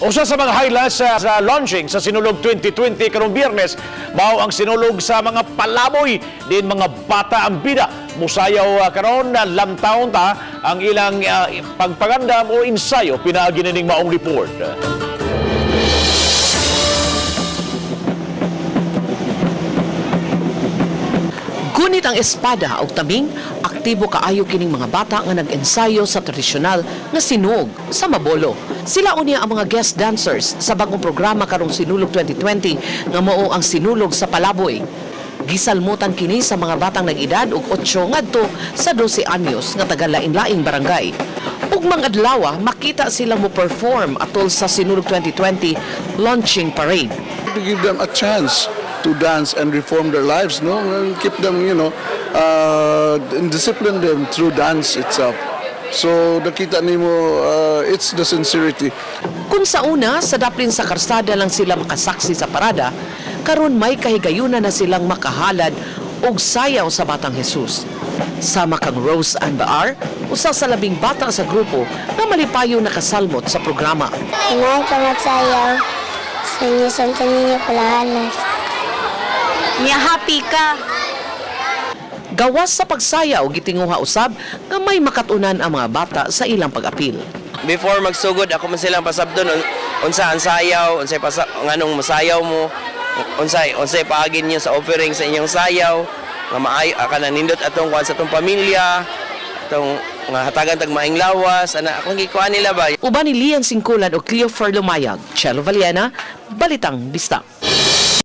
Usa sa mga highlights sa launching sa Sinulog 2020 karong Biyernes, mao ang sinulog sa mga palaboy din mga bata ang bida. Musayaw karon na lamtaon ta ang ilang pagpangandam o ensayo pinaagi nining maong report. Gunit ang espada og taming, aktibo kaayo kining mga bata nga nag-ensayo sa tradisyonal nga sinug sa Mabolo. Sila unya ang mga guest dancers sa bagong programa karong Sinulog 2020 nga mao ang Sinulog sa Palaboy. Gisalmutan kini sa mga batang nag-edad og 8 ngadto sa 12 anyos nga taga lain-laing barangay. Ug mga adlaw makita sila mo perform atol sa Sinulog 2020 launching parade. To give them a chance to dance and reform their lives, no? And keep them, and discipline them through dance itself. So, nakita nimo, it's the sincerity. Kung sa una, sa daplin sa karsada lang sila makasaksi sa parada, karon may kahigayunan na silang makahalad og sayaw sa Batang Jesus. Sama kang Rose Ann Baar, usa sa 10 bata sa grupo nga malipayo nakasalmot sa programa. Inaay ka magsayaw sa inyo Santo Niño Palahalas. Niya happy ka. Gawas sa pagsayaw, gitinguha usab nga may makatunan ang mga bata sa ilang pag-apil. Before magsugod, ako man silang pasabdon unsa ang sayaw, unsay pasa, nganong masayaw mo, unsay paagin niyo sa offering sa inyong sayaw nga maayo ka na nindot atong kuan sa atong pamilya, atong nga hatagan tag maayong lawas ana akong gikuan nila ba. Uban ni Lian Singkulan o Cleo Ferlumayag, Chelo Valiena, Balitang Bisdak.